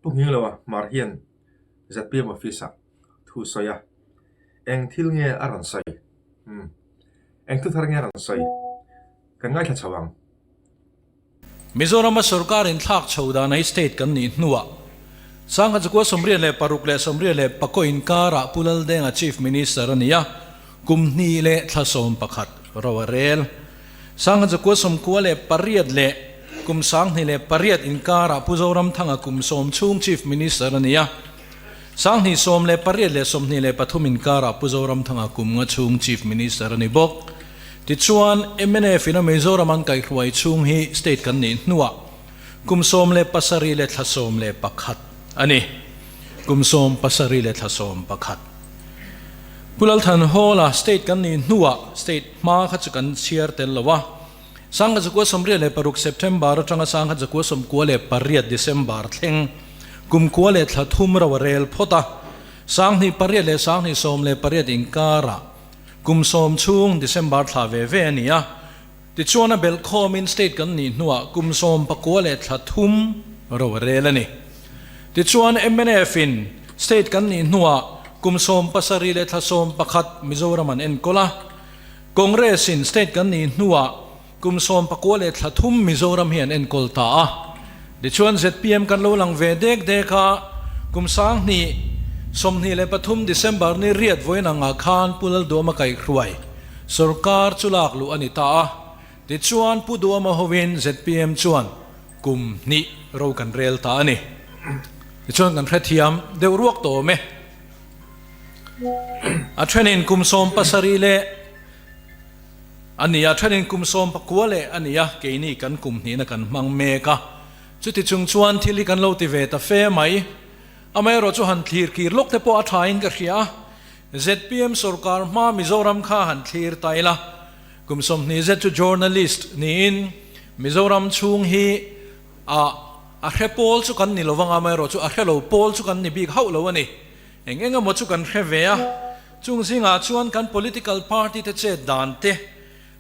Pu Nghingloa Hmar hian zpm office ah thu sawi a, eng thil nge a rawn sawi? Umm. Eng thu thar nge a rawn sawi? Kan ngaithla chho ang. Mizorama sorkar inthlak chho dan hi state kan nih hnuah Sangha Chakua 36 leh 24 inkarah Pu Laldenga Chief Minister a ni a, kum hnih leh thla 11 ro a rel. Sangha Chakua 98 leh kum 2008 inkarah Pu Zoramthanga kum 10 chhung Chief Minister a ni a, 2018 leh 23 inkarah Pu Zoramthanga kum nga chhung Chief Minister a ni bawk. Tichuan, mnf in a Mizoram an kaihhruai chhung hi state kan nih hnuah kum 17 leh thla 11 a ni. Kum 17 leh thla 11. Pu Lalthan Hall-a state kan nih hnuah state hma kha chu kan chhiar tel lo a. 1986 September atanga 1998 December thleng kum kua leh thla thum ro a rel phawt a. 2008 leh 2018 inkarah Kum 10 chhung December thla ve ve a ni a, tichuan a belh khawmin state kan nih hnuah kum 19 leh thla thum ro a rel a ni. Tichuan mnf in state kan nih hnuah kum 17 leh thla 11 Mizoram an enkawl a, Congress in state kan nih hnuah kum 19 leh thla thum Mizoram hi an enkawl ta a. Tichuan zpm kan lo lang ve dek dek a, kum 2023 December ni riat vawiin angah khan Pu Lalduama kaihhruai sorkar chu lak luh a ni ta a. Tichuan Pu Duama hovin zpm chuan kum hnih ro kan rel ta a ni. Tichuan kan hrethiam deuh ruak tawh awm e. A thenin kum 17 leh A ni a, thenin kum 19 leh a ni a, keini kan kum hnihna kan hmang mek a. Chuti chung chuan thil hi kan lo ti ve ta fe mai. Amaherawh chu han thlir kir lawk te pawh a thain ka hria a. Zpm sorkar hma Mizoram kha han thlir ta ila, kum 20 zet chu journalist niin Mizoram chhung hi a a hre pawl chu kan ni lo vang a, amaherawh chu a hre lo pawl chu kan ni bik hauh lo a ni. Eng eng emaw chu kan hre ve a, chung zingah chuan kan political party te chet dan te,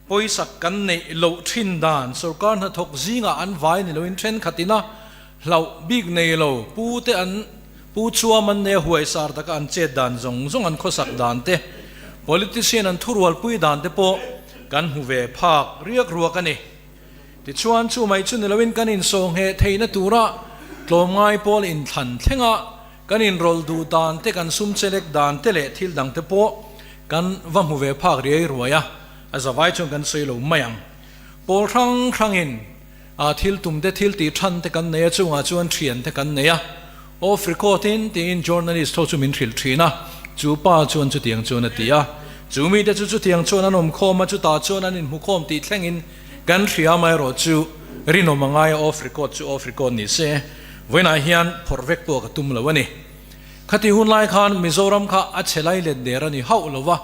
pawisak kan neih loh thin dan, sorkar hnathawk zingah an vai ni loin thenkhatin a hlauh bik nei lo, pu te an pu chuam an nei a huaisar taka an chet dan zawng zawng an khawsak dan te, politician an thurualpui dan te pawh kan hmu ve phak riak ruak a ni. Tichuan chu mai chu ni loin kan insawhngheh theihna tura tlawmngai pawl inthlan thlenga Kan inrawlh duh dan te, kan sum chelek dan te leh thil dang te pawh kan va hmu ve phak riai ruai a, a zavai chuan kan sawi lo mai ang. Pawl hrang hrangin a thil tum te, thil tih than te kan nei a, chungah chuan thian te kan nei a. Off record in tiin journalist ho chu min hrilh thin a, chu pa chuan chutiang chuan a ti a. Chu mite chu chutiang chuan an awm khawm a, chutah chuan an inhmu khawm tih thlengin kan hria amaherawh chu rinawm a ngai a, off record chu off record ni se. Vawiinah hian phawrh vek pawh ka tum lo a ni. Khati hun lai khan Mizoram kha a chhe lai let der a ni hauh lo va,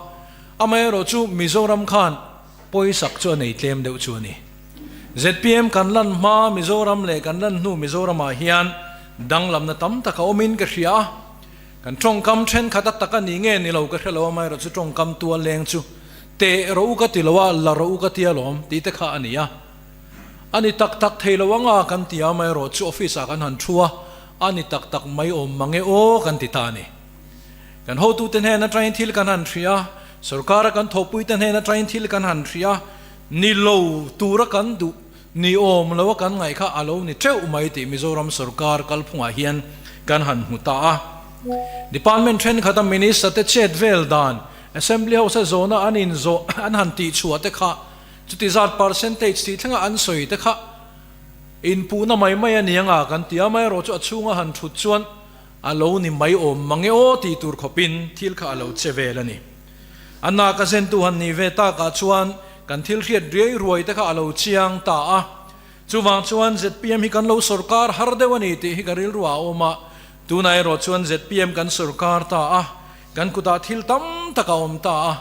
amaherawh chu Mizoram khan pawisak chu a nei tlem deuh chu a ni. Zpm kan lan hma Mizoram leh kan lan hnu Mizoramah hian danglamna tam tak a awmin ka hria a, kan tawngkam thenkhat a tak a ni nge ni lo ka hre lo, amaherawh chu tawngkam tual leng chu teh rawh u ka ti lo a, la rawh u ka ti alawm tih te kha a ni a. A ni tak tak thei lo anga kan ti a, amaherawh chu office ah kan han thu a, a ni tak tak mai awm mang e aw kan ti ta a ni. Kan hotute hnen atangin thil kan han hria a, sorkara kan thawhpuite hnen atangin thil kan han hria a, ni lo tura kan duh, ni awm lo a kan ngaih kha a lo ni teuh mai tih Mizoram sorkar kalphungah hian kan han hmu ta a. Department thenkhat a minister te chet vel dan, Assembly House a zawhna an inzawh an han tihchhuah te kha Chuti zat percentage tih thlenga an sawi te kha inpuhna mai mai a ni anga kan ti a, amaherawh chu a chhunga han thut chuan a lo ni mai awm mang e aw tih tur khawpin thil kha a lo che vel a ni. A nak a zentu han nih ve takah chuan kan thil hriat riai ruai te kha a lo chiang ta a, chuvang chuan zpm hi kan lo sawrkar har deuh a ni tih hi ka rilru ah a awm a, tunah erawh chuan zpm kan sawrkar ta a, kan kutah thil tam tak a awm ta a.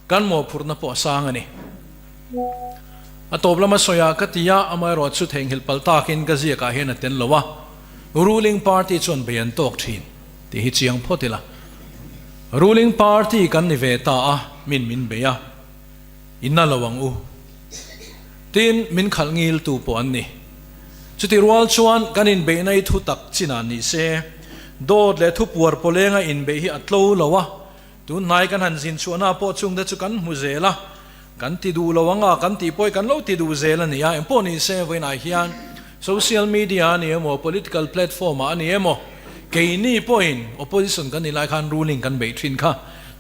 Kan mawhphurhna pawh a sang a ni. A tawp lama sawiah ka ti a, amaherawh chu theihnghilh palh takin ka ziakah hian a tel lo a, Ruling party chuan bei an tawk thin tih hi chiang phawt ila. Ruling party kan ni ve ta a, min min bei a, i na lo ang u. Tin, min khalh ngiltu pawh an ni. Chuti rual chuan kan inbeihna hi thu tak chinah ni se, dawt leh thu puar pawlenga inbeih hi a tlo lo a, tun hnai kan han zin chhuahna pawh chungte chu kan hmu zel a, kan ti duh lo anga kan tih pawh hi kan lo ti duh zel a ni a, engpawh ni se vawiinah hian social media a ni emaw, political platform ah a ni emaw, keini pawhin opposition kan nih lai khan ruling kan beih thin kha,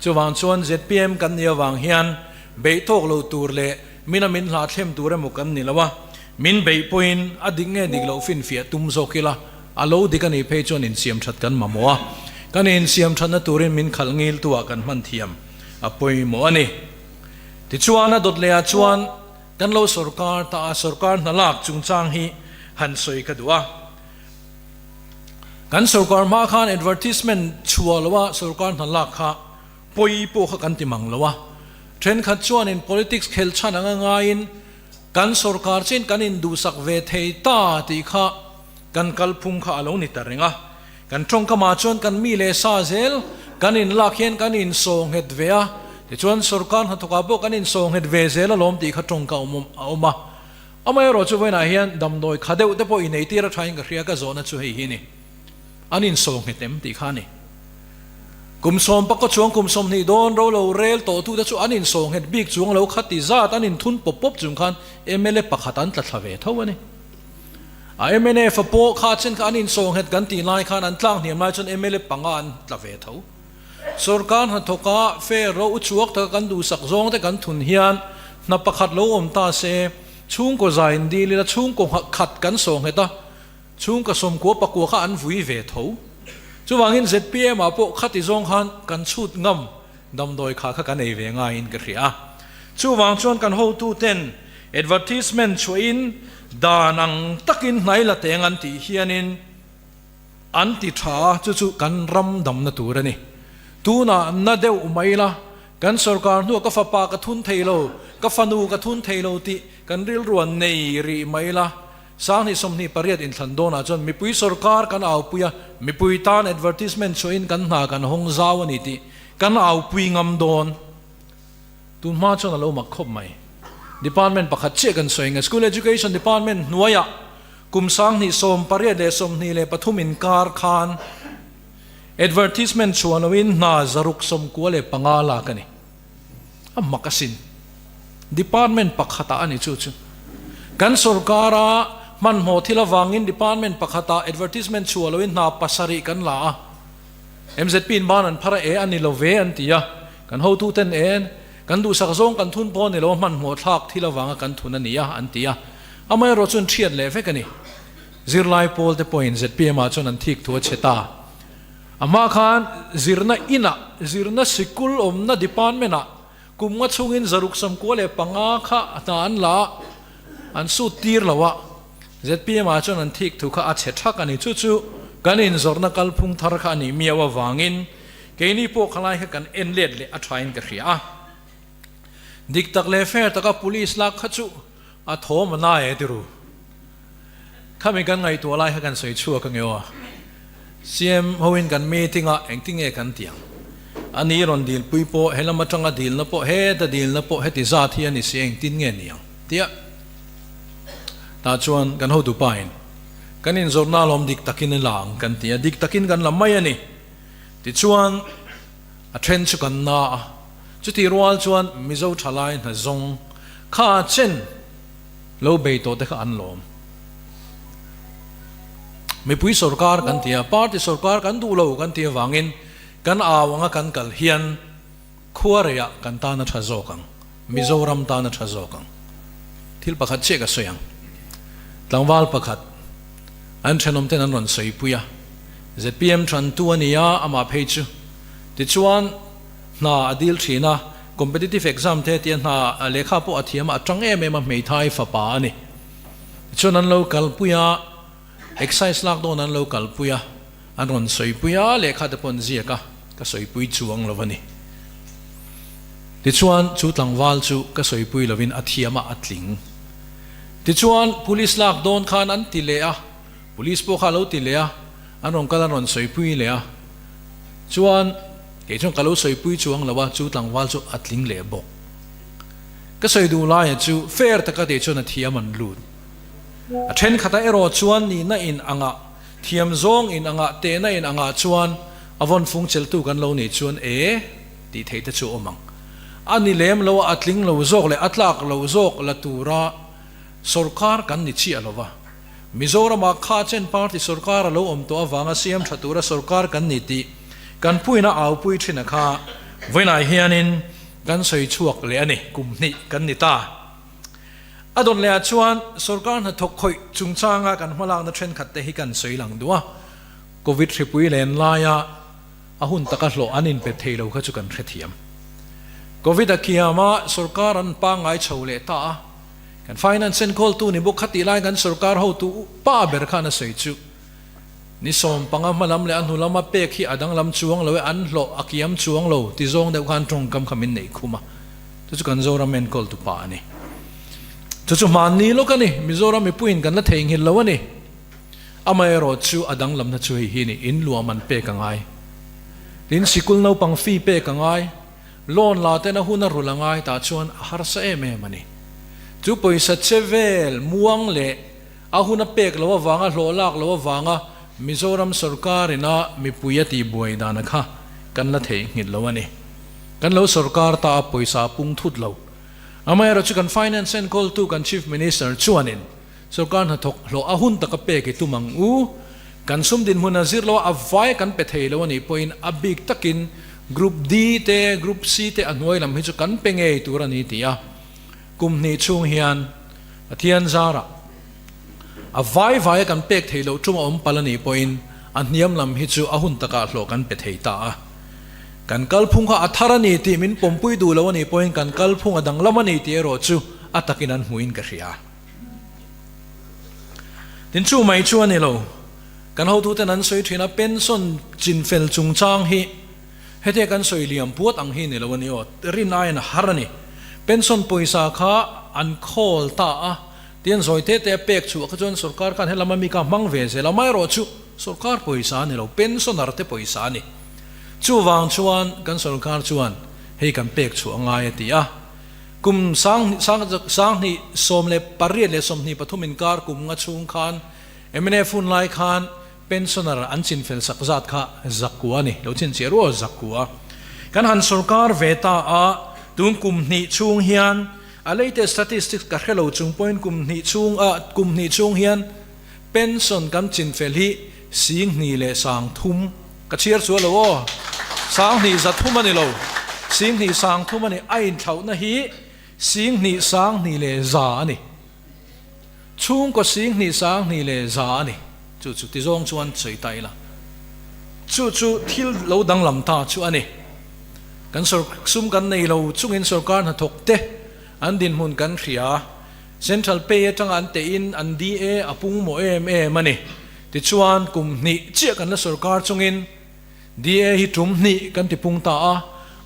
chuvang chuan zpm kan nih avang hian beih tawk lo tur leh Mina min hla thlem tur emaw kan ni lo a, min beih pawhin a dik nge dik loh finfiah tum zawk ila, a lo dik a nih phei chuan insiam that kan mamawh a, kan insiam thatna turin min khalh ngil tu ah kan hman thiam a pawimawh a ni. Tichuan a dawt leh ah chuan kan lo sawrkar ta a, sawrkar hna lak chungchang hi han sawi ka duh a. Kan sawrkar hma khan advertisement chhuah lo a sawrkar hna lak kha Pawi pawh kha kan ti mang lo a, thenkhat chuanin politics khel chhan anga ngaiin kan sorkar chin kan induhsak ve thei ta tih kha kan kalphung kha a lo ni ta reng a. Kan tawngkamah chuan kan mi leh sa zel kan inlak hian kan insawnghet ve a, tichuan sorkar hnathawkah pawh kan insawnghet ve zel alawm tih kha tawngka a awm a. Amaherawhchu chu vawiinah hian damdawi kha deuh te pawh ineitir a thain ka hria ka zawhna chu hei hi a ni. An insawnghet em tih kha a ni. Kum sawm pakua chuang kum 20 dawn ro lo rel tawhtute chu an insawnghet bik chuang lo kha ti zat an inthun pawp pawp chung khan mla pakhat an tla thla ve tho a ni. A mnf a pawh kha chen kha an insawnghet kan tih lai khan an tlak hniam lai chuan mla panga an tla ve tho. Sorkar hnathawka fair ro uchuak taka kan duhsak zawng te kan thun hian hna pakhat lo awm ta se chhungkaw zain dil ila chhungkaw khat kan sawnghet a, Chhungkaw 90 pakua kha an vui ve tho. Chuvangin zpm ah pawh khati zawng khan kan chhut ngam damdawi kha kha kan ei ve ngaiin ka hria a. Chuvang chuan kan hotu ten advertisement chhuahin dan ang takin hnai la teng an tih hianin an ti tha a, chu chu kan ram damna tur a ni. Tunah na deuh mai la, kan sorkar hnuah ka fapa ka thun thei lo, ka fanu ka thun thei lo tih kan rilruan nei rih mai la, Sanghnih 28 inthlan dawnah chuan mipui sorkar kan aupui a, mipui tan advertisement chhuahin kan hna kan hawng zau a ni tih kan aupui ngam dawn. Tun hma chuan a lo mak khawp mai. Department pakhat chiah kan sawi nge, School Education Department hnuaiah kum 2018 leh 23 inkar khan advertisement chhuah loin hna 695 lak a ni. A mak asin. Department pakhatah a ni chu chu. Kan sorkara hmanhmawh thil avangin department pakhatah advertisement chhuah loin hna pasarih kan la a. MZP in ban an phar a e a ni lo ve an ti a. Kan hotuten e kan duhsak zawng kan thun pawh a ni lo a hmanhmawh thlak thil avanga kan thun a ni a an ti a. Amaherawh chuan thiat leh vek a ni. Zirlai pawl te pawhin zpm ah chuan an thik thu a chhe ta. A hma khan zirna inah, zirna sikul awmna department ah kum nga chhungin 695 kha hna an la a, an sut tir lo a, zpm ah chuan an thik thu kha a chhe thak a ni. Chu chu kan inzawrhna kalphung thar kha a nih miau avangin keini pawh khalai kha kan en let leh a thain ka hria a. Dik tak leh fair taka police lak kha chu a thawm a na e ti ru. Khami kan ngaihtuah lai kha kan sawi chhuak ange aw. CM hoin kan meeting a engtin nge kan ti ang? A ni rawn dilpui pawh helam atanga dilna pawh heta dilna pawh heti zat hi a ni si engtin nge ni ang? Tia tah chuan kan hotu pa in kan inzawrhna alawm dik takin a la ang kan ti a, dik takin kan la mai a ni. Tichuan a then chu kan na a, chutih rual chuan Mizo thalai hna zawng kha chen Lo bei tawh te kha an lawm. Mipui sorkar kan ti a, party sorkar kan duh lo kan ti avangin kan au anga kan kal hian khua reiah kan tan a tha zawk ang, Mizoram tan a tha zawk ang. Thil pakhat chiah ka sawi ang. Tlangval pakhat an thenawm ten an rawn sawipui a, zpm tantu a ni a, amah phei chu tichuan hna a dil thin a, Competitive exam te tia hna lehkha pawh a thiam a, a tang em em a, hmeithai fapa a ni. Tichuan an lo kalpui a, excise lak dawn an lo kalpui a, an rawn sawipui a, lehkha te pawh an ziak a, ka sawipui chuang lo a ni. Tichuan chu tlangval chu ka sawipui lovin a thiam a, a tling. Tichuan police lak dawn khan an ti leh a, police pawh kha a lo ti leh a, an rawn kal an rawn sawipui leh a, chuan, Kei chuan ka lo sawipui chuang lo a, chu tlangval chu a tling leh bawk. Ka sawi duh laia chu fair taka tih chuan a thiam an lut. A thenkhatah erawh chuan nihna in angah, thiam zawng in angah, tehna in angah chuan a vawn fung cheltu kan lo nih chuan e tih theih te chu a awm ang. A ni lem lo a, a tling lo zawk leh a tlak lo zawk la tura sorkar kan ni chiah lo va. Mizoramah kha chen party sorkar a lo awm tawh avanga siam tha tura sorkar kan ni tih kan puina aupui thin a kha vawiinah hianin kan sawi chhuak leh a ni, kum hnih kan ni ta. A dawt lehah chuan sorkar hnathawk khawih chungchanga kan hmalakna thenkhat te hi kan sawi lang duh a, Covid hripui len laia a hun taka hlawh an inpe thei lo kha chu kan hrethiam. Covid a kiama sorkar an pangngai chho leh ta a, Kan finance enkawltu ni bawk kha tih lai kan sorkar hotu pa ber khan a sawi chu ni 15 hma lam leh a hnu lama pek hi a danglam chuang lo e, an hlawh a kiam chuang lo ti zawng deuh khan tawngkam kha min neih khum a, chu chu kan Zoram enkawltu pa a ni. Chu chu hmanni lawk a ni, Mizoram mipuiin kan la theihnghilh lo a ni. Amaherawh chu a danglamna chu hei hi ni, in luam an pek a ngai, tin sikul naupang fee pek a ngai, Loan la ten a hun a rulh a ngai tah chuan a harsa em em a ni. Chu pawisa che vel muang leh a hun a pek loh avanga hlawh lak loh avanga Mizoram sorkar ina mipui a tihbuai dan a kha kan la theihnghilh lo a ni. Kan lo sorkar ta a pawisa a pung thut lo. Amaherawhchu chu kan Finance enkawltu kan Chief Minister chuanin Sorkar hnathawk hlawh a hun taka pek i tum ang u. Kan sum dinhmun a zir lo a, a vai kan pe thei lo a nih pawhin a bik takin Group D te, Group C te a hnuai lam hi chu kan pe ngei tur a ni ti a. Kum hnih chhung hian Pathian zarah a vai vaia kan pek thei loh tum a awm palh a nih pawhin a hniam lam hi chu a hun takah hlawh kan pe thei ta a. Kan kalphung kha a thar a ni tih min pawmpui duh lo a nih pawhin kan kalphung a danglam a ni tih erawh chu a takin an hmuhin ka hria. Tin chu mai chu a ni lo. Kan hotuten an sawi thin a, pension chinfel chungchang hi hetia kan sawi liam puat ang hi ni lo a ni aw, rin aiin a har a ni. Pension pawisa kha an khawl ta a, tian zawi te te a pek chhuah kha chuan sorkar khan helama mi kha hmang ve zel a, amaherawh chu sorkar pawisa a ni lo, pensioner te pawisa a ni. Chuvang chuan kan sorkar chuan hei kan pek chhuah a ngai a ti a. Kum 2018 le 23 inkar kum nga chhung khan mnf hun lai khan pensioner an chinfel sak zat kha zakua a ni, lo chinchhiah rual zakua. Kan han sorkar ve ta a, tun kum hnih chhung hian a latest statistics ka hre lo chung pawhin kum hnih chhung a kum hnih chhung hian pension kan chinfel hi 20 leh 30 Ka chhiar chu a lo aw. 20 3 a ni lo. 20 30 a ni. A inthlauhna hi 20 20 leh 100 a ni. Chhungkaw 20 20 leh 100 a ni. Chu chu tizawng chuan sawi ta ila. Chu chu thil lo danglam ta chu a ni. Kan sum kan nei lo chungin sorkar hnathawk te an dinhmun kan hria. Central pay atanga an tehin an DA a pung mawh em em a ni. Tichuan, kum hnih chiah kan la sorkar chungin DA hi tum hnih kan ti pung ta a,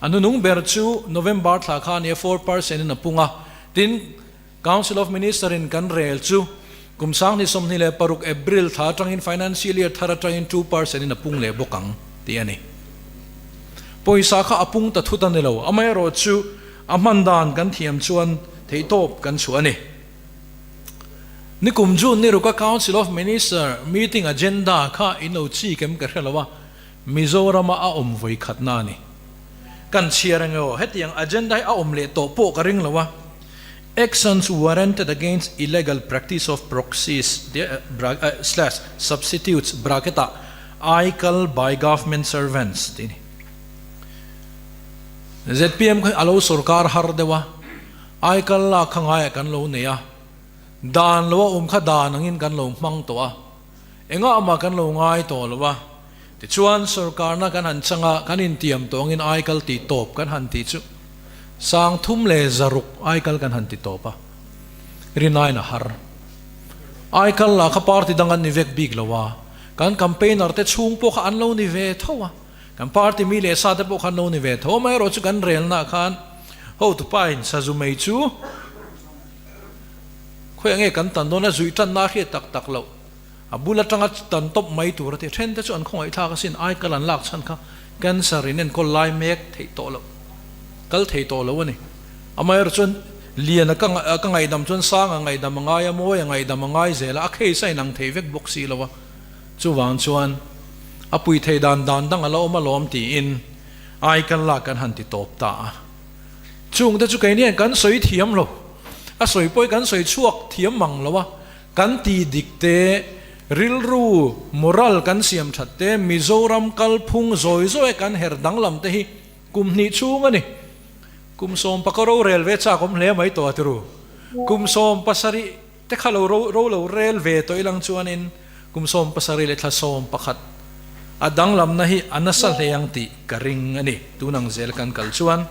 a hnunung ber chu November thla kha a nia 4% in a pung a, tin Council of Minister in kan rel chu kum 2026 April thla atangin Financial Year thar atangin 2% in a pung leh bawk ang tih a ni. Pawisa kha a pung ta thut a ni lo, amaherawhchu a hman dan kan thiam chuan theihtawp kan chhuah a ni. Nikum June ni ruka Council of Minister meeting agenda kha in lo chik em ka hre lo a, Mizorama a awm vawi khatna a ni. Kan chhiar ang emaw hetiang agenda hi a awm leh tawh pawh ka ring lo a, Actions warranted against illegal practice of proxies slash substitutes bracket ah aikal by government servants tih a ni. Zpm kha a lo sorkar har deuh a. Aikal lak kha ngaiah kan lo nei a, dan lo a awm kha dan angin kan lo hmang tawh a, engah mah kan lo ngai tawh lo a. Tichuan, sorkarna kan han chang a, kan intiam tawh angin aikal tih tawp kan han tih chu 306 aikal kan han ti tawp a, rinaiin a har. Aikal lah kha party dang an ni vek bik lo a, kan campaigner te chhung pawh kha an lo ni ve tho a. Kan party mi leh sa te pawh khan lo ni ve tho mai erawh chu kan relna khan hotupa in sazu mai chu khawiah nge kan tan dawn a zuih tanna a hriat tak tak loh a bul atanga tan tawp mai tur a ti then te chu an khawngaih thlak asin aikal an lak chhan kha cancer in enkawl lai mek theih tawh loh kal thei tawh lo a ni amaherawh chuan. Liana ka ka ngaihdam chuan Sanga ngaihdam a ngai a, Mawia ngaihdam a ngai zel a, a case a inang thei vek bawk si lo a. Chuvang chuan a pui thei dan dan dang a la awm alawm tiin ai kan lak kan han ti tawp ta a. Chungte chu keini hian kan sawi thiam lo, a sawi pawh hi kan sawi chhuak thiam mang lo a, kan ti dik te, rilru, moral kan siam that te, Mizoram kalphung zawi zawi kan her danglam te hi kum hnih chhung a ni. Kum sawm paka rorel ve chak awm hle mai tawh a tiru. Kum 70 te kha lo ro lo rel ve tawh ilang chuanin kum 70 leh thla 11 a danglamna hi a nasa hle ang tih ka ring a ni. Tun ang zel kan kal chuan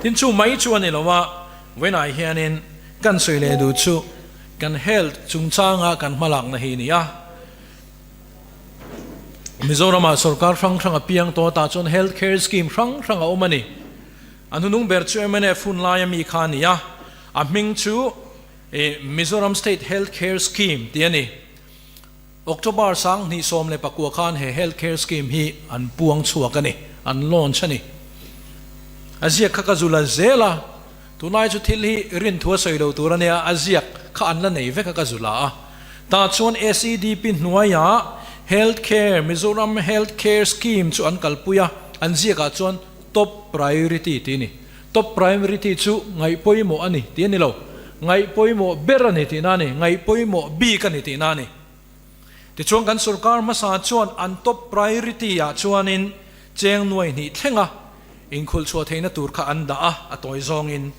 tin chu mai chu a ni lo a, vawiinah hianin kan sawi leh duh chu kan health chungchanga kan hmalakna hi a ni a. Mizoramah sorkar hrang hrang a piang tawh tah chuan health care scheme hrang hrang a awm a ni. A hnunung ber chu mnf hun laia mi kha a ni a, a hming chu Mizoram State Health Care Scheme tih a ni. October 2019 khan he health care scheme hi an puang chhuak a ni, an launch a ni. A ziak kha ka zu la zel a, tunlai chu thil hi rinthu a sawi lo tur a nia, a ziak kha an la nei vek a ka zu la a. Tah chuan SEDP hnuaiah Health Care, Mizoram Health Care Scheme chu an kalpui a, an ziakah chuan Top Priority tih a ni. Top Priority chu ngaih pawimawh a ni tih a ni lo, ngaih pawimawh ber a ni tihna a ni, ngaih pawimawh bik a ni tihna a ni. Tichuan kan sorkar hmasa chuan an Top Priority ah chuanin cheng nuai hnih thlenga inkhulh chhuah theihna tur kha an dah a, a tawi zawngin.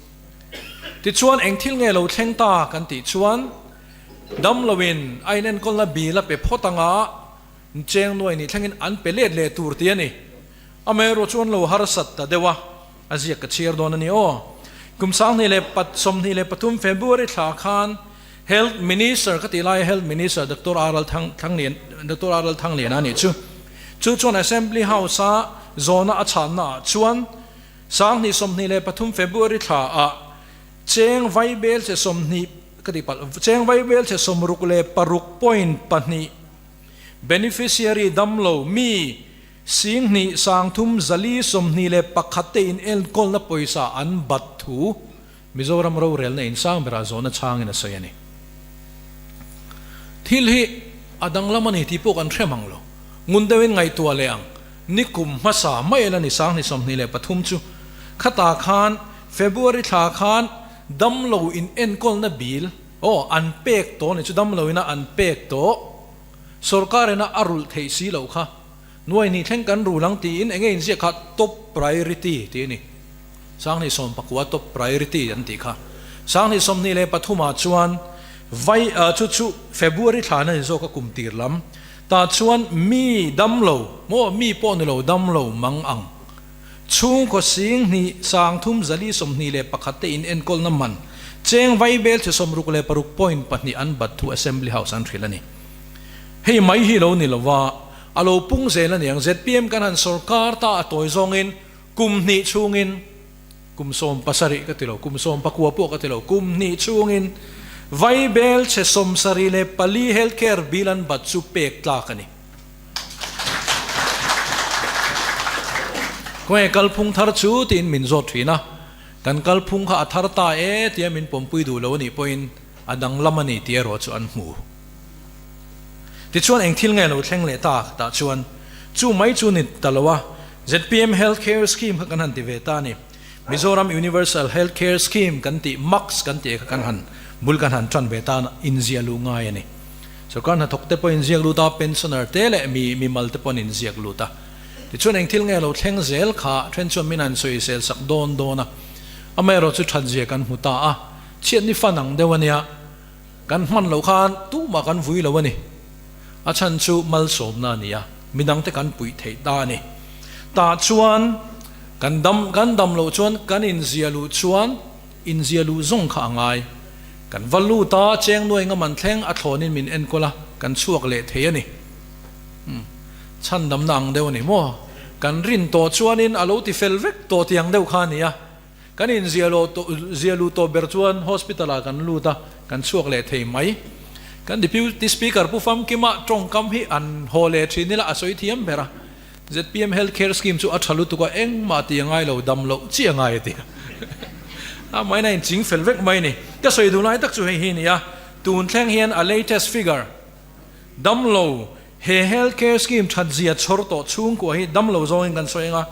Tichuan eng thil nge lo thleng ta kan tih chuan damloin a inenkawlna bill a pe phawt anga cheng nuai hnih thlengin an pe let leh tur tih a ni. Amaherawh chuan lo harsat ta deuh a, a ziak ka chhiar dawn a ni aw. Kum 2023 February thla khan Health Minister ka tih laia Health Minister Doctor R Thanglian Doctor R Thangliana a nih chu. Chu chuan Assembly House-a zawhna a chhanna ah chuan 2023 February thla ah cheng vaibel che 20 ka tih palh cheng vaibel che 66 point pahnih beneficiary damlo mi 2 3 421 te in enkawlna pawisa an bat thu Mizoram rorelna in sang berah zawhna chhangin a sawi a ni. Thil hi a danglam a ni tih pawh kan hre mang lo. Ngun deuhin ngaihtuah leh ang, nikum hmasa mai la ni 2023 chu khatah khan February thla khan damlo in enkawlna bill aw an pek tawh a ni chu damlo ina an pek tawh sorkar ina a rulh theih si loh kha Nuai hnih thleng kan rul ang tiin enge inziak kha top priority tih a ni. 2019 top priority an tih kha. 2023 ah chuan vai chu chu February thla na ni zawk a kum tir lam. Tah chuan mi dam lo maw mi pawh ni lo dam lo mang ang. Chhungkaw 2 3 421 te in enkawlna man cheng vai bel che 66 point pahnih an bat thu Assembly House an hrilh a ni. Hei mai hi lo ni lo va. A lo pung zel a niang. Zpm kan han sawrkar ta a tawi zawngin kum hnih chhungin, kum 70 ka ti lo, kum 19 pawh ka ti lo, kum hnih chhungin Vaibel chhe 74 health care bill an bat chu pek tlak a ni. Khawnge kalphung thar chu tiin min zawt thin a, kan kalphung kha a thar ta e tia min pawmpui duh lo a nih pawhin a danglam a ni tih erawh chu an hmu. Tichuan eng thil nge lo thleng leh ta tah chuan chu mai chu ni ta lo a, zpm Health Care Scheme kha kan han ti ve ta a ni. Mizoram Universal Health Care Scheme kan tih, MACS kan tih kha kan han bul kan han tan ve ta inziah luh ngai a ni. Sorkar hnathawk te pawh inziak lut a, pensioner te leh mi mimal te pawh an inziak lut a. Tichuan eng thil nge lo thleng zel kha then chuan min han sawisel sak dawn dawn a, amaherawh chu thatzia kan hmu ta a, chhiatni fan ang deuh a nia. Kan hman loh khan tumah kan vui lo a ni. A chhan chu malsawmna a ni a, midangte kan puih theih ta a ni. Tah chuan kan dam kan dam loh chuan kan inzia luh chuan inzia luh zawng kha a ngai. Kan va lut a, cheng nuai ngam an thleng a thlawnin min enkawl a, kan chhuak leh thei a ni. Umm, chhandamna ang deuh a ni maw? Kan rin tawh chuanin a lo ti fel vek tawh tih ang deuh kha a ni a. Kan inzia lo zia luh tawh ber chuan hospital ah kan lut a, kan chhuak leh thei mai. Kan Deputy Speaker Pu Famkima tawngkam hi an haw leh thin ila a sawi thiam ber a. Zpm Health Care Scheme chu a tha lutuk a, engmah tih a ngai lo, dam loh chi a ngai a ti. A main a inching fel vek mai a ni. Ka sawi duh lai tak chu hei hi a ni a, tun thleng hian a latest figure damlo he health care scheme that zia chhawr tawh chhungkua hi damlo zawngin kan sawi ang a,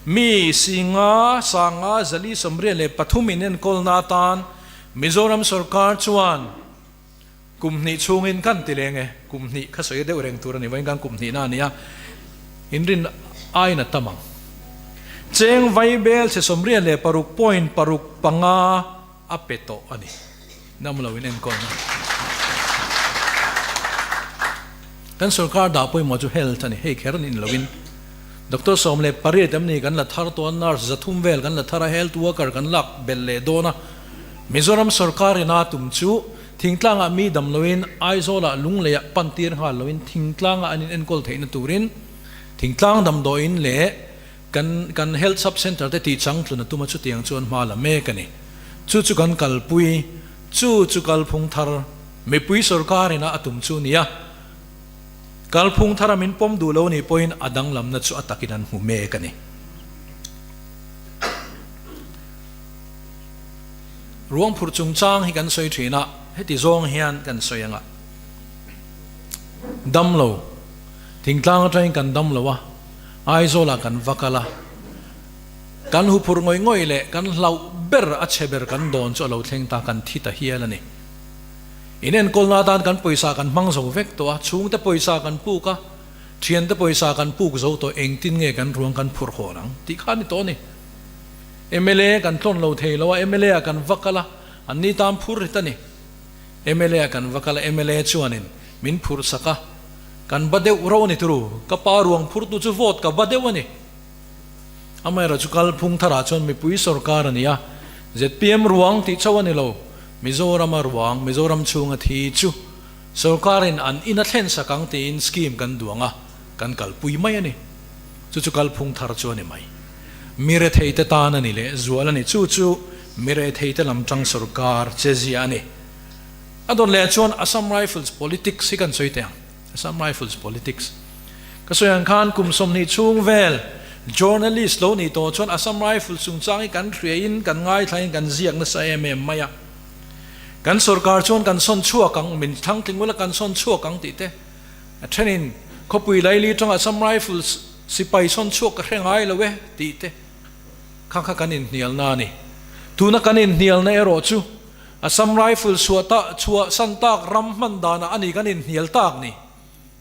mi singa sanga zali 83 in enkawlna atan Mizoram sorkar chuan Kum hnih chhungin kan ti leng e, kum hnih kha sawi deuh reng tur a ni, vawiin khan kum hnihna a ni a, inrin aiin a tam ang. Cheng Vaibel chhe 86 point paruk panga a pe tawh a ni, nam lo in enkawlna. Kan sorkar dah pawimawh chu health a ni, hei kher nin loin Doctor 18 em ni kan la thar tawh a, nurse 300 vel kan la thar a, health worker kan lak belh leh dawn a, Mizoram sorkar ina tum chu thingtlangah mi dam loin Aizawlah Lungleiah pan tir nghal loin thingtlangah an inenkawl theihna turin thingtlang damdawiin leh kan kan Health Sub Centre te tihchangtlun a tum a chutiang chuan hma la mek a ni. Chu chu kan kalpui, chu chu kalphung thar mipui sorkar ina a tum chu nia. Kalphung thara min pawm duh lo nih pawhin a danglamna chu a takin an hmu mek a ni. Ruang phurh chungchang hi kan sawi thin a, heti zawng hian kan sawi ang a, dam lo, thingtlang atangin kan dam lo a, Aizawlah kan va kal a, kan hu phurh ngawih ngawih leh kan hlauh ber a chhe ber kan dawn chu a lo thleng ta, kan thi ta hial a ni. Inenkawlna atan kan pawisa kan hmang zo vek tawh a, chhungte pawisa kan puk a, thiante pawisa kan puk zo tawh, engtin nge kan ruang kan phurh hawn ang tih kha a ni tawh a ni. Mla kan tlawn lo thei lo a, mla ah kan va kal a, an ni tan phur rit a ni. Mla ah kan va kal a, mla chuanin min phurh sak a, kan ba deuh rauh a ni turu, ka pa ruang phurtu chu vote ka ba deuh a ni. Amaherawh chu kalphung tharah chuan mipui sorkar a ni a, zpm ruang tih chauh a ni lo, Mizorama ruang, Mizoram chhunga thi chu sorkarin an in a thlen sak ang tiin scheme kan duang a, kan kalpui mai a ni. Chu chu kalphung thar chu a ni mai. Mi retheite tan a ni leh zual a ni. Chu chu mi retheite lam tang sorkar che zia a ni. A dawn leh chuan Assam Rifles politics hi kan sawi teh ang. Assam Rifles politics. Ka sawi ang khan kum 20 chhung vel journalist lo nih tawh chuan Assam Rifles chungchang hi kan hriain kan ngaithlain kan ziak nasa em em mai a. Kan sorkar chuan kan sawn chhuak ang, min thlang tling ula kan sawn chhuak ang tih te. A thenin khawpui laili tangah Assam Rifles sipai sawn chhuak ka hre ngai lo e tih te kha kha kan inhnialna a ni. Tuna kan inhnialna erawh chu Assam Rifles chhuah ta chhuah san tak ram hman danah a ni kan inhnial tak ni.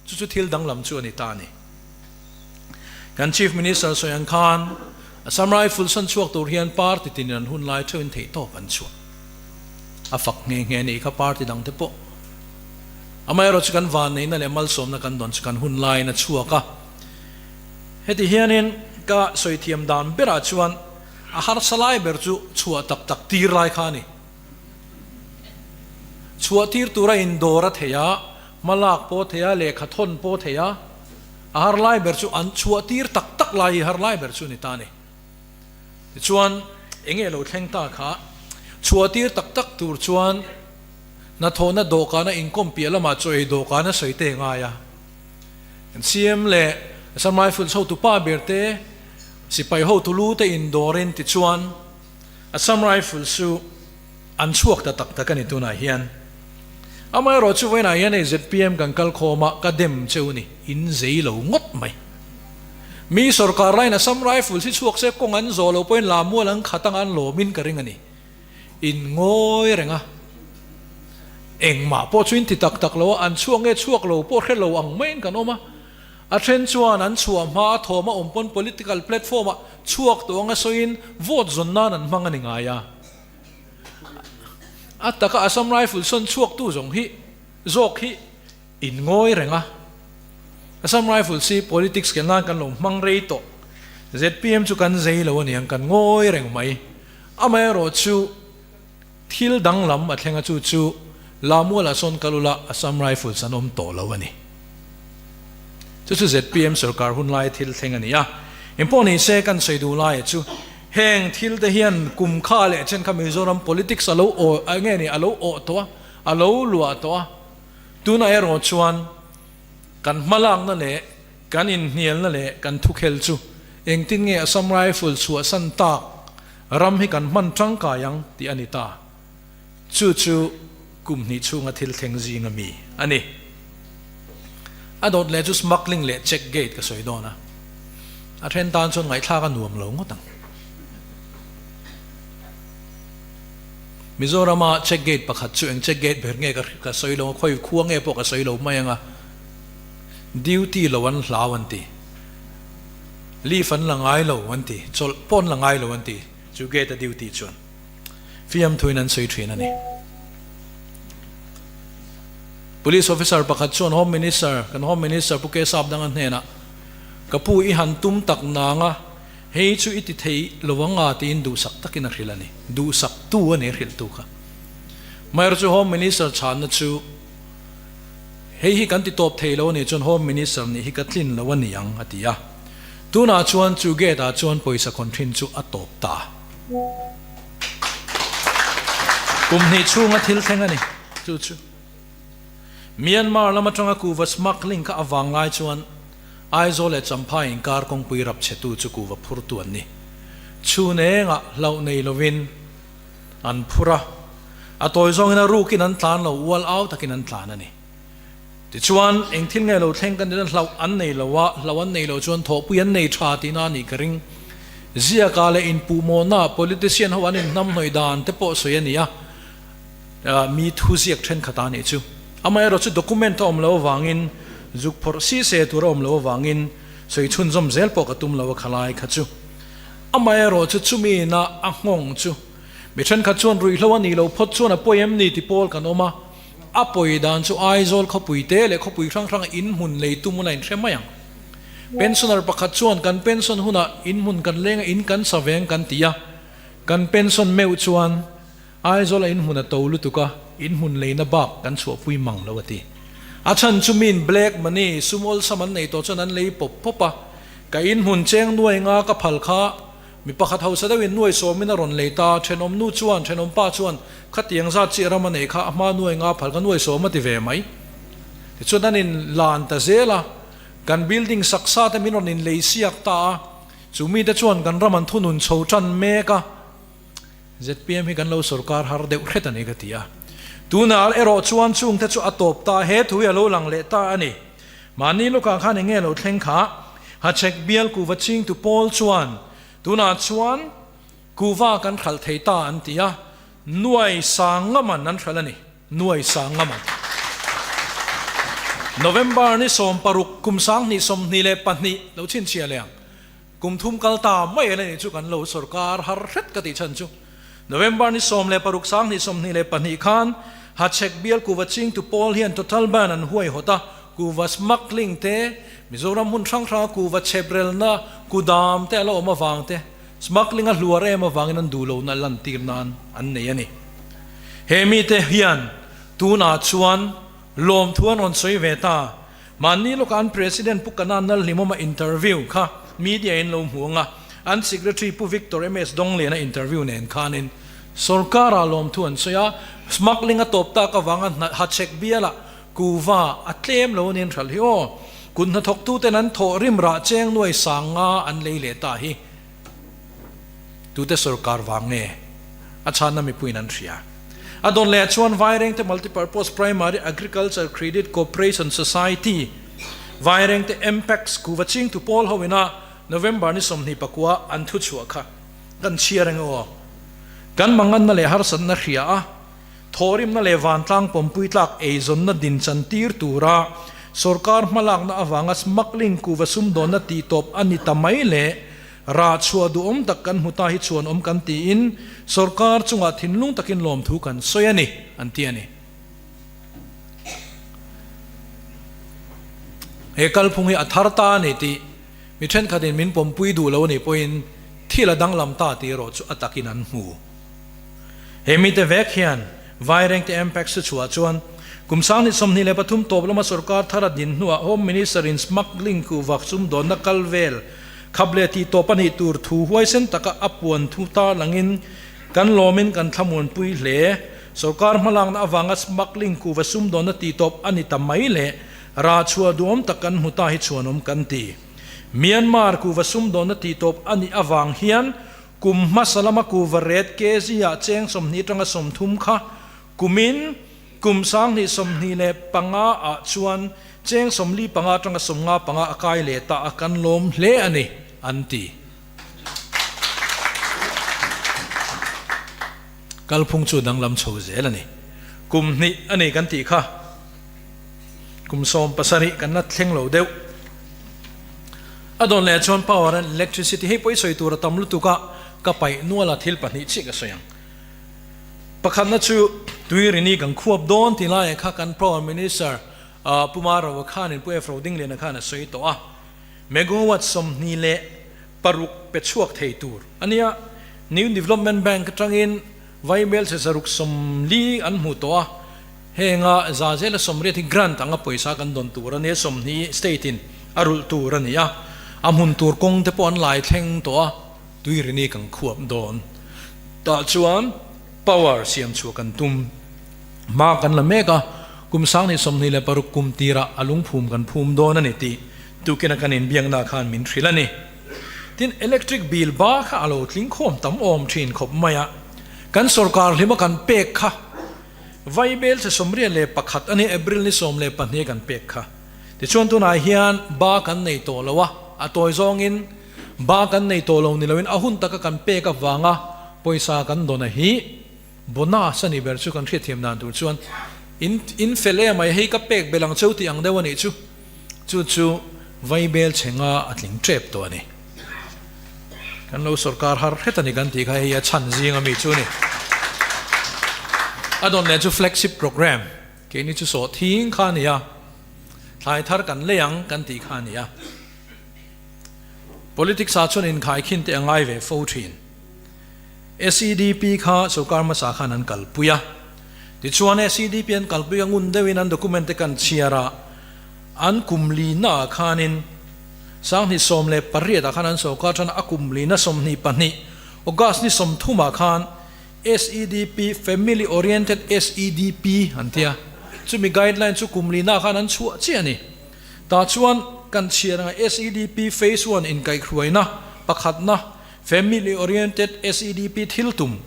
Chu chu thil danglam chu a ni ta a ni. Kan Chief Minister sawi ang khan Assam Rifles sawn chhuak tur hian party tinin an hun lai theuhin theihtawp an chhuah. A fak nghe nghe nih kha party dangte pawh. Amaherawh chu kan vanneihna leh malsawmna kan dawn chu kan hun laiin a chhuak a. Heti hianin ka sawi thiam dan berah chuan a harsa lai ber chu chhuah tak tak tir lai kha a ni. Chhuah tir tura indawr a thei a, hmalak pawh a thei a, lehkha thawn pawh a thei a, a har lai ber chu an chhuah tir tak tak lai hi har lai ber chu a ni ta a ni. Tichuan eng nge lo thleng ta kha chhuah tir tak tak tur chuan Hnathawhna dawhkana inkawm piah lamah chaw ei dawhkana sawi te ngai a. Kan CM leh Assam Rifles hotu pa ber te, sipai hotu lu te indawrin tichuan Assam Rifles chu an chhuak ta tak tak a ni tunah hian. Amaherawh chu vawiinah hian hei zpm kan kal khawm a, ka dem cheu ni, in zei lo ngawt mai. Mi sorkar laiin Assam Rifles hi chhuak se kawng an zawh loh pawhin Lamual an khat anga an lawmin ka ring a ni. In ngawi reng a, engmah pawh chu in ti tak tak lo a, an chhuak nge chhuak lo pawh hre lo ang maiin kan awm a. A then chuan an chhuah hma a thawm a awm pawn political platform ah chhuak tawh anga sawiin vote zawn nan an hmang a ni ngai a. A taka Assam Rifle sawn chhuak tu zawng hi zawk hi in ngawi reng a. Assam Rifles hi politics ken nan kan lo hmang rei tawh. Zpm chu kan zei lo aniang kan ngawi reng mai. Amaherawh chu thil danglam a thleng a chu chu Lamualah sawn kal ula Assam Rifles an awm tawh lo a ni. Chu chu zpm sorkar hun laia thil thleng a ni a. Engpawh ni se kan sawi duh laia chu heng thil te hian kum kha leh chen kha Mizoram politics a lo aw nge ni a lo awh tawh a, a lo luah tawh a. Tunah erawh chuan kan hmalakna leh kan inhnialna leh kan thukhel chu engtin nge Assam Rifle chhuahsan tak? Ram hi kan hman tangkai ang tih a ni ta. Chu chu kum hnih chhunga thil thleng zinga mi a ni. A dawt leh chu smuggling leh check gate ka sawi dawn a, a then tan chuan ngaihthlak a nuam lo ngawt ang. Mizorama check gate pakhat chu eng check gate ber nge ka sawi lo a, khawi khua nge pawh ka sawi lo mai ang a, duty lo an hlau an ti, leave an la ngai lo an ti, chawlh pawh an la ngai lo an ti, chu gate a duty chuan fiamthuin an sawi thin a ni. Police officer pakhat chuan Home Minister, kan Home Minister Pu Kesap Danga hnenah, Ka pu i han tum tak nang a, Hei chu i ti thei lo ang a tiin duhsak takin a hrilh a ni. Duhsak tu a ni a hrilh tu kha. Maherawh chu Home Minister chhanna chu hei hi kan ti tawp thei lo a nih chuan Home Minister nih hi ka tlin lo a ni ang a ti a. Tunah chuan chu gate ah chuan pawisa khawn thin chu a tawp ta. Kum hnih chhunga thil thleng a ni chu chu. Myanmar lam atanga kuva smuggling kha a vang lai chuan Aizawl leh Champhai inkar kawngpui rap chhetu chu kuva phurtu an ni. Chhun engah hlauh nei lovin an phur a, a tawi zawngin a rukin an tlan lo, ual au takin an tlan a ni. Tichuan, eng thil nge lo thleng kan tihna hlauh an nei lo a, hlauh an nei lo chuan thawhpui an nei tha tihna a nih ka ring. Ziakah leh inpuhmawhnaah politician ho an inhnamhnawih dan te pawh sawi a ni a. Mi thu ziak thenkhat a nih chu. Amaherawh chu document a awm lo avangin zuk phawrh si se tur a awm lo avangin sawi chhunzawm zel pawh ka tum lo a khalai kha chu. Amaherawh chu chumi ina a nghawng chu mi thenkhat chuan ruihhlo a nih loh phawt chuan a pawi em ni ti pawl kan awm a, a pawi dan chu Aizawl khawpui te leh khawpui hrang hranga inhmun lei tum ula inhre mai ang. Pensioner pakhat chuan kan pension hunah inhmun kan leng a in kan sa veng kan ti a, kan pension meuh chuan Aizawl a inhmun a to lutuk a, inhmun leina bak kan chhuahpui mang lo a ti. A chhan chu miin black money, sum awlsam an nei tawh chuan an lei pawp pawp a, ka inhmun cheng nuai nga ka phal kha mi pakhat hausa deuhin nuai sawmin a rawn lei ta, thenawm nu chuan, thenawm pa chuan khatiang zat chiah ram a nei kha a hma nuai nga phal ka nuai sawm a ti ve mai. Tichuan an in lan ta zel a, kan building sak sa te min rawn in lei siak ta a, chu mite chuan kan ram an thunun chho tan mek a, Zpm hi kan lo sorkar har deuh hret a ni ka ti a. Tunah erawh chuan chungte chu a tawp ta, he thu hi a lo lang leh ta a ni. Mahni lawkah khan eng nge lo thleng kha? Hachhek bial kuhva chingtu pawl chuan tunah chuan kuhva kan hralh thei ta an ti a, nuai sang ngaman an hralh a ni, nuai sang ngaman. November ni 16 kum 2022 lo chhinchhiah leh ang. Kum thum kal ta mai a nih chu kan lo sorkar har hret ka tih chhan chu. November ni 16 2022 khan Hachhek bial kuva chingtu pawl hian total ban an huaihawt a, kuva smuggling te, Mizoram hmun hrang hranga kuva chheprelna kudam te a la awm avang te, smuggling a hluar em avangin an duh lohna lantir nan an nei a ni. He mite hian tunah chuan lawmthu an rawn sawi ve ta. Mahni lawkah an President Pu Kanan Lalhlimawma interview kha media in lo hmu ang a, an Secretary Pu Victor MS Dongliana interview nen khanin sorkara lawmthu an sawi a, smuggling a tawp tak avanga Hachhek bialah kuva a tlem lo aniin hralh hi aw, kut hnathawktuten an thawh rim rah cheng nuai sang nga an lei leh ta hi tute sorkar vang nge a chhanna mipuiin an hria. A dawn leh chuan Vairengte Multipurpose Primary Agriculture Credit Cooperation Society, Vairengte MPACS kuva chingtu pawl ho ina November ni 29 an thu chhuah kha kan chhiar eng aw. Kan manganna leh harsatna hria a, thawhrimna leh vantlang pawmpui tlak eizawnna din chan tir tura sorkar hmalakna avanga smuggling kuva sumdawnna tihtawp a ni ta mai leh Rah chhuah duhawm tak kan hmu ta hi chuan awm kan tiin sorkar chungah thinlung takin lawmthu kan sawi a ni, an ti a ni. He kalphung hi a thar ta a ni tih mi thenkhatin min pawmpui duh lo a nih pawhin thil a danglam ta tih erawh chu a takin an hmu. He mite vek hian Vairengte Mpac su chhuah chuan kum 2023 tawp lama sorkar thar a din hnuah Home Minister in smuggling kuhvak sumdawnna kal vel Khap leh tih tawp a nih tur thu huaisen taka a puan thu tarlangin kan lawmin kan thlamuanpui hle. Sorkar hmalakna avanga smuggling kuva sumdawnna tih tawp a ni ta mai leh rah chhuah duhawm tak kan hmu ta hi chhuanawm kan ti. Myanmar kuva sumdawnna tih tawp a nih avang hian. Kum hmasa lama kuva ret kg ah cheng 20 atanga 30 kha kumin kum 2025 ah chuan cheng 45 atanga 55 a kai leh ta a kan lawm hle a ni, an ti. Kalphung chu danglam chho zel a ni. Kum hnih a ni kan tih kha kum 17 kan la thleng lo deuh. A dawn leh chuan power and electricity hei pawh i sawi tur a tam lutuk a, ka paih nual a thil pahnih chiah ka sawi ang. Pakhatna chu Tuirini kan khuap dawn tih laiah kha kan power minister Pu Marova khanin Pu Efro Dingliana khan a sawi tawh a, megawatt 26 pe chhuak thei tur a nia. New Development Bank atangin Vaibelchhe 140 an hmu tawh a, henga za zela 80 hi grant anga pawisa kan dawn tur a nia, 20 state in a rulh tur a ni a, a hmun tur kawng te pawh an lai thleng tawh a, Tuirini kan khuap dawn. Tah chuan power siam chhuah kan tum hma kan la mek a, kum 2026 kum tirah a lungphum kan phum dawn a ni tih tukina kan inbiakna khan min hrilh a ni. Tin, electric bill ba kha a lo tling khawm tam awm thin khawp mai a, kan sorkar hlima kan pek kha Vaibel che 81 a ni, April ni 12 kan pek kha. Tichuan tunah hian ba kan nei tawh lo a, a tawi zawngin ba kan nei tawh lo ni loin a hun taka kan pek avanga pawisa kan dawn a hi bonus a ni ber chu kan hriatthiam dan tur chuan in in fel em mai hei ka pek belh ang cheu tih ang deuh a nih chu. Chu chu Vaibel chhe nga a tling tep tawh a ni. Kan lo sorkar har hret a ni kan tih kha hei a chhan zing a mi chu a ni. A dawn leh chu flagship programme keini chu sawh thing kha a ni a, thlai thar kan lei ang kan tih kha a ni a. Politics ah chuan inkhaikhin te a ngai ve fo thin. SEDP kha sorkar hmasa khan an kalpui a. Tichuan SEDP an kalpui a ngun deuhin an document te kan chhiar a, an kum lina ah khanin 2018 ah khan an sorkar tan a, a kum lina 22 August ni 30 ah khan SEDP, Family Oriented SEDP an ti a, chumi guideline chu kum lina ah khan an chhuah chiah a ni. Tah chuan kan chhiar anga SEDP Phase One inkaihhruaina pakhatna Family Oriented SEDP thil tum,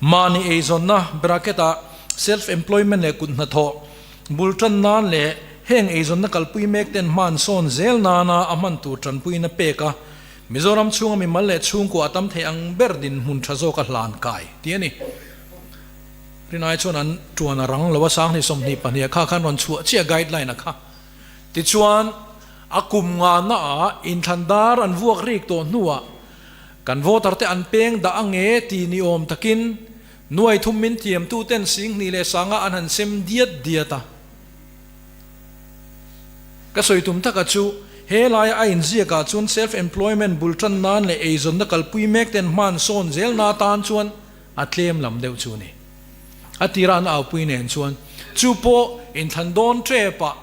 mahni eizawnna bracket ah self employment leh kut hnathawh bul tan nan leh heng eizawnna kalpui mek ten hman sawn zel nana a hman tur tanpuina pek a, Mizoram chhunga mimal leh chhungkua a tam thei ang ber dinhmun tha zawka hlan kai tih a ni. Rinai chuan an tuan a rang lo a, 2022 ah kha khan rawn chhuah chiah guideline a kha. Tichuan, a kum ngahna ah inthlan dar an vuak rik tawh hnuah kan voter te an peng dah ange ti ni awm takin nuai thum min thiam tu ten 2000 sanga an han sem diat diat a. Ka sawi tum taka chu he laia a inziak ah chuan self employment bul tan nan leh eizawnna kalpui mek ten hman sawn zel na tan chuan a tlem lam deuh chu a ni. A tira an aupui nen chuan chu pawh inthlan dawn tep ah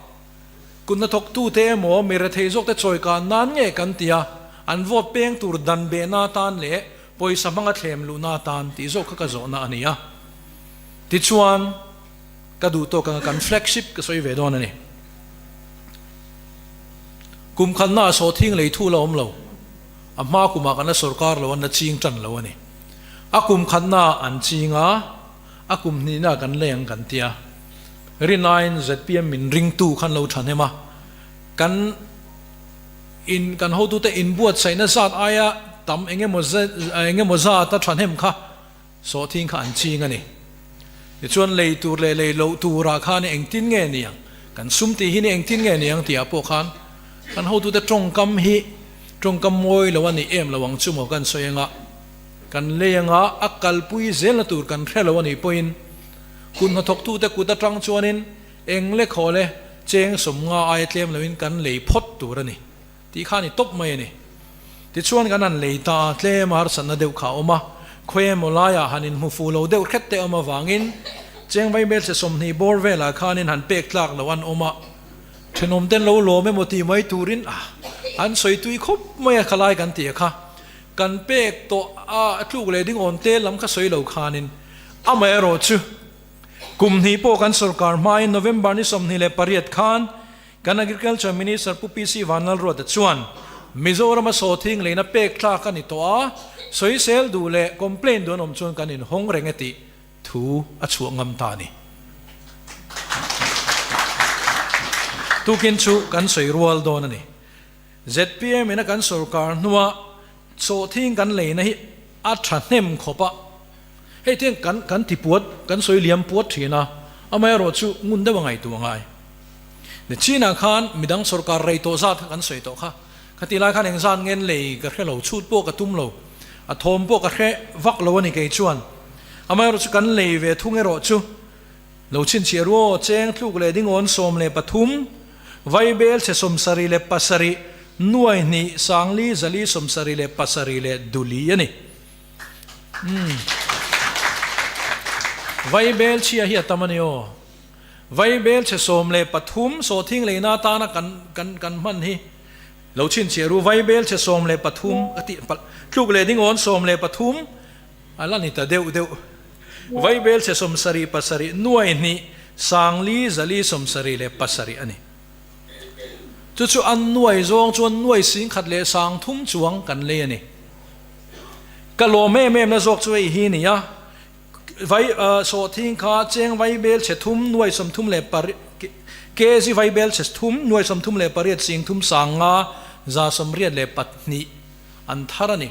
Kut hnathawktute emaw mi rethei zawkte chawikan nan nge kan ti a, an vote peng tur dan behna atan leh pawisa hmanga thlem luhna atan tih zawk kha ka zawhna a ni a. Tichuan, ka duh tawk anga kan flagship ka sawi ve dawn a ni. Kum khatna ah sawhthing lei thu la awm lo, a hma kumah kan la sorkar lo, an la ching tan lo a ni. A kum khatna ah an ching a, a kum hnihna ah kan lei ang kan ti a. Rinaiin zpm min ringtu khan lo thahnem a, kan in kan hotute inbuatsaihna zat aia tam eng emaw eng emaw zata thahnem kha sawhthing kha an ching a ni. Tichuan lei tur leh lei loh turah khan engtin nge ni ang, kan sum tih hi ni engtin nge ni ang tihah pawh khan kan hotute tawngkam hi tawngkam mawi lo a ni em lo ang chu maw kan sawi anga kan lei anga a kalpui zelna tur kan hre lo a nih pawhin Kut hnathawktute kut atang chuanin eng le khaw le cheng 50 aia tlem loin kan lei phawt tur a ni tih kha a ni tawp mai a ni. Tichuan kan han lei ta a, tlem a harsatna deuh kha a awm a, khawi emaw laiah han inhmu fuh lo deuh hret te awm avangin cheng vaibelchhe 20 bawr velah khanin han pek tlak loh an awm a, thenawm ten lo lawm emaw tih mai turin an sawi tui khawp mai a khalai kan tih a kha kan pek tawh a tluk leh ding awn te lam kha sawi lo khanin Amaherawhchu, kum hnih pawh kan sorkar hmain November ni 28 khan kan Agriculture Minister Pu PC Vanlalruata chuan Mizorama sawhthing leina pek tlak a ni tawh a, sawisel duh leh complain duh an awm chuan kan inhawng reng e tih thu a chhuah ngam ta a ni. Tukin chu kan sawi rual dawn a ni. Zpm ina kan sorkar hnua sawhthing kan leina hi a thahnem khawp a, hei tiang kan kan ti puat, kan sawi liam puat thin a, amaherawh chu ngun deuh a ngaihtuah ngai. Ni chinah khan midang sorkar rei tawh zat kha kan sawi tawh kha, khati lai khan engzat ngen lei ka hre lo, chhut pawh ka tum lo, a thawm pawh ka hre vak lo a ni kei chuan. Amaherawh chu kan lei ve thung erawh chu lo chhinchhiah ru aw, cheng tluk leh dingawn 13, vaibel chhe 77, nuai hnih sangli zali 77 leh duli a ni. Umm. Vaibel chhia hi a tam a ni aw. Vaibel chhe 13 sawhthing leina atana kan kan kan hman hi lo chhinchhiah ru. Vaibel chhe 13 ka tih palh tluk leh dingawn 13 a la ni ta deuh deuh. Vaibel chhe 77 nuai hnih sangli zali 77 a ni. Chu chu an nuai zawng chuan nuai singkhat leh 3000 chuang kan lei a ni. Ka lawm em em na zawk chu hei hi a ni a, vai sawhthing kha cheng vaibel chhe thum nuai 30 leh pariat kg vaibel chhe thum nuai 38 sing thum 5 182 an thar a ni.